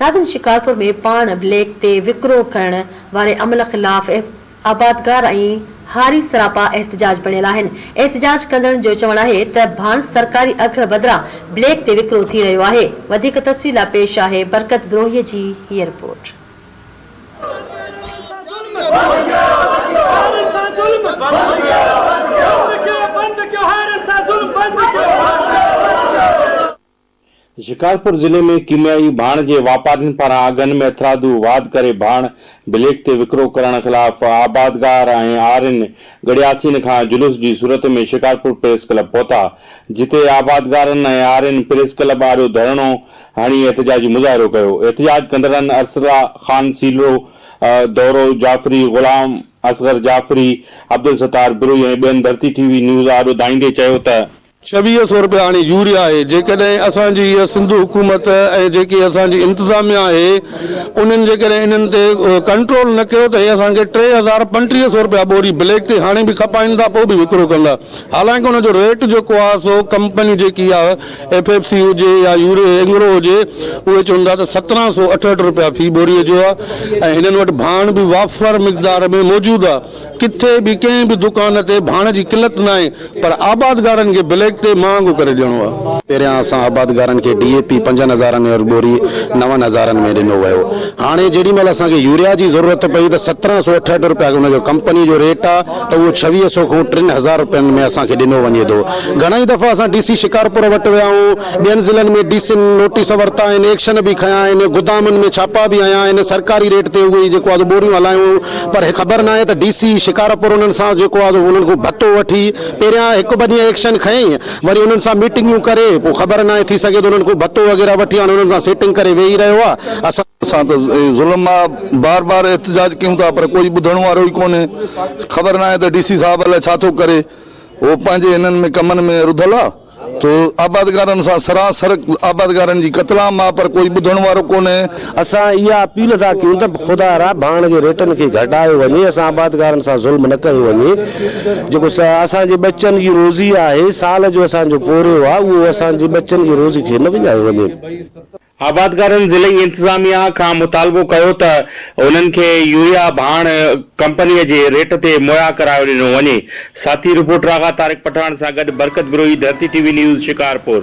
ناظرين شڪارپور ۾ پاڻ بليڪ تي وڪرو ڪرڻ واري عمل خلاف آبادگار ۽ هاري سراپا احتجاج بڻيل آهن. احتجاج ڪندڙن جو چوڻ آهي ته ڀاڻ سرڪاري اگهه بدران بليڪ تي وڪرو ٿي رهيو آهي. وڌيڪ تفصيل لاء پيش آهي برڪت بروهي جي هيء رپورٽ. شڪارپور ضلعي ۾ ڪيميائي ڀاڻ جي واپارين پاران اگهن ۾ هٿرادو واڌ ڪري ڀاڻ بليڪ تي وڪرو ڪرڻ خلاف آبادگار ۽ آرين ڳڙهياسين کان جلوس جي صورت ۾ شڪارپور پريس ڪلب پهتا جتي آبادگارن ۽ آرين پريس ڪلب آڏو ڌرڻو هڻي احتجاجي مظاهرو ڪيو احتجاج ڪندڙن ارسلا خان سيلرو دورو جعفري غلام اصغر جعفري عبدالستار بروهي ۽ ٻين ڌرتي ٽي وي نيوز آڏو دانهيندي چيو ته. ڇويهه سو رپيا هاڻي يوريا آهي، جيڪڏهن اسان جي هيء سنڌ حڪومت ۽ جيڪي اسان جي انتظاميا آهي انهن جيڪڏهن انهن تي ڪنٽرول نه ڪيو ته هي اسان کي 3000 35 سو رپيا ٻوري بليڪ تي هاڻي به کپائين ٿا پوء به وڪرو ڪندا حالانڪه ان جو ريٽ جيڪو آهي سو ڪمپني جيڪي آهي ايف ايف سي هجي يا يوري اينگرو هجي اهي چون ٿا ته سترهن سو اٺهٺ رپيا في ٻوري جو آهي ۽ هنن وٽ ڀاڻ به وافر مقدار ۾ موجود آهي. ڪٿي به ڪنهن به دڪان تي ڀاڻ جي قلت ناهي پر آبادگارن کي بليڪ تي مهانگو ڪري ڏيڻو آهي. پهريان اسان آبادگارن کي ڊي اي پي پنجن هزارن ۾ ٻوري نون هزارن ۾ ڏنو ويو هاڻي جيڏي مهل اسان کي يوريا جي ضرورت پئي ته 1768 رپيا ان جو ڪمپني جو ريٽ آهي ته اهو ڇويهه سو کان ٽن هزار رپين ۾ اسان کي ڏنو وڃي ٿو گهڻائي دفعا اسان ڊي سي شڪارپور وٽ ويا آهيون ٻين ضلعن ۾ ڊي سين نوٽيس ورتا آهن ايڪشن به کنيا آهن گدامن ۾ ڇاپا به هنيا آهن سرڪاري ريٽ تي اهي جيڪو آهي ٻوريون هلايون پر خبر ناهي ته ڊي سي شڪارپور انهن سان جيڪو آهي سو انهن کان ڀتو وٺي پهريان هڪ ٻه ڏينهن ايڪشن کنيائين وري انهن سان ميٽنگيون ڪري پوء خبر ناهي ٿي سگهي ٿو انهن کان ڀتو وغيره وٺي هاڻي انهن سان سيٽنگ ڪري ويهي رهيو آهي اسان اسان ته ظلم آ بار بار احتجاج ڪيون ٿا پر ڪوئي ٻڌڻ وارو ئي ڪونهي خبر ناهي ته ڊي سي صاحب الائي ڇا ٿو ڪري هو پنهنجي هنن ۾ ڪمن ۾ رڌل آ. تو آبادگارن سان سراسر آبادگارن جي قتلام آ پر ڪوئي ٻڌڻ وارو ڪونهي. اسان اها اپيل ٿا ڪيون ته خدا را ڀاڻ جي ريٽن کي گهٽايو وڃي اسان آبادگارن سان ظلم نه ڪيو وڃي جيڪو اسان جي ٻچن جي روزي آهي سال جو اسان جو پورهيو آ اهو اسان جي ٻچن جي روزي کي نه وڃايو وڃي. آبادگارن ضلعي انتظاميا کان مطالبو ڪيو ته انهن کي يوريا ڀاڻ ڪمپني جي ريٽ تي مهيا ڪرايو ڏنو وڃي. ساٿي رپورٽر آغا طارق پٺاڻ سان گڏ Barkat Brohi Dharti T V news Shikarpur.